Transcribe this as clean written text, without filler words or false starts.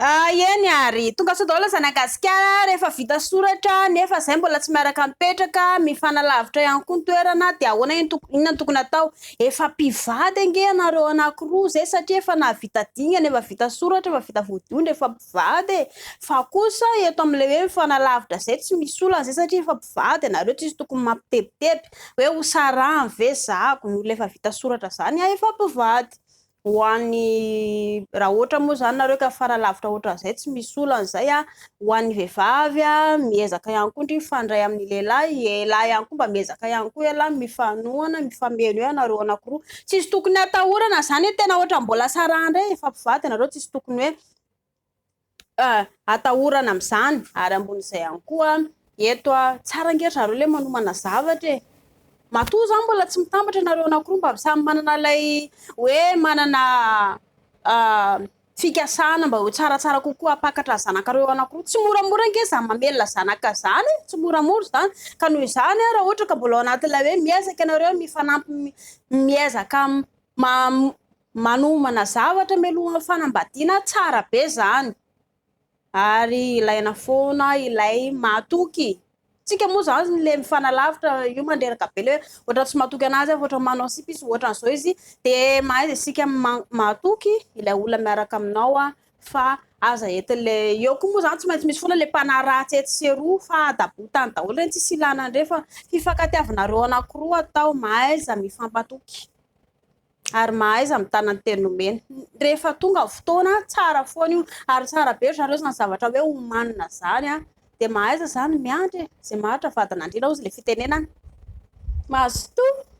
Eny ary, tonga soa daholo zana Gasikara, rehefa vita soratra nefa zay mbola tsy miaraka mipetraka, mifanalavitra ihany koa ny toerana dia ahoana inona no tokony atao? Efa mpivady ange ianareo anankiroa zay satria efa nahavita dingana, efa vita soratra, efa vita vodiondry, efa mpivady e! Fa kosa eto amin'ilay hoe mifanalavitra zay tsy misy olana zay satria efa mpivady ianareo, tsisy tokony mampitebiteby hoe ho sarahiny ve zahako, ny olona efa vita soratra zany efa mpivady. Ho an'ny, raha ohatra moa izany nareo ka fara lavitra ohatran'izay tsy misy olana izay a, ho an'ny vehivavy a, miezaka ihany koa ndry mifandray amin'ny lehilahy, lehilahy ihany koa mba miezaka ihany koa ialahy mifanohana, mifameno eo ianareo anankiroa, tsisy tokony atahorana izany hoe tena ohatran'ny mbola sarahana indray, efa mpivady ianareo tsisy tokony hoe atahorana amin'izany ary ambonin'izay ihany koa eto tsara ange ry zareo ilay manomana zavatra e! Matoa izany mbola tsy mitambatra ianareo anankiroa mba samy manana ilay hoe manana fikasana mba ho tsaratsara kokoa hampakatra ny zanakareo anankiroa. Tsy moramora ange izany mamelona zanaka izany e! Tsy moramora izany. Ka noho izany raha ohatra ka mbola ao anatin'ilay hoe miezaka ianareo mifanampy miezaka Manomana zavatra mialohan'ny fanambadiana tsara be zany ary ilaina foana ilay mahatoky. Tsika moa zany le mifanalavitra io mandreraka be le hoe ohatran'ny tsy mahatoky anazy aho fa ohatran'ny manao sipa izy ohatran'izao izy de mahaiza isika mahatoky ilay olona miaraka aminao fa aza entin'le eo koa moa zany tsy maintsy misy foana le mpanaratsy etsy sy eroa fa adabotany daholo ireny tsisy ilana an'ireny fa fifankatiavanareo anankiroa atao mahaiza mifampatoky. Ary mahaiza mitana ny teny nomena. Rehefa tonga ny fotoana, tsara foana io. Ary tsara be ry zareo izany zavatra hoe omanina izany an. Dia mahaiza izany miandry e. Izay maharitra vadin'andriana hozy ilay fitenenana. Mazotoa.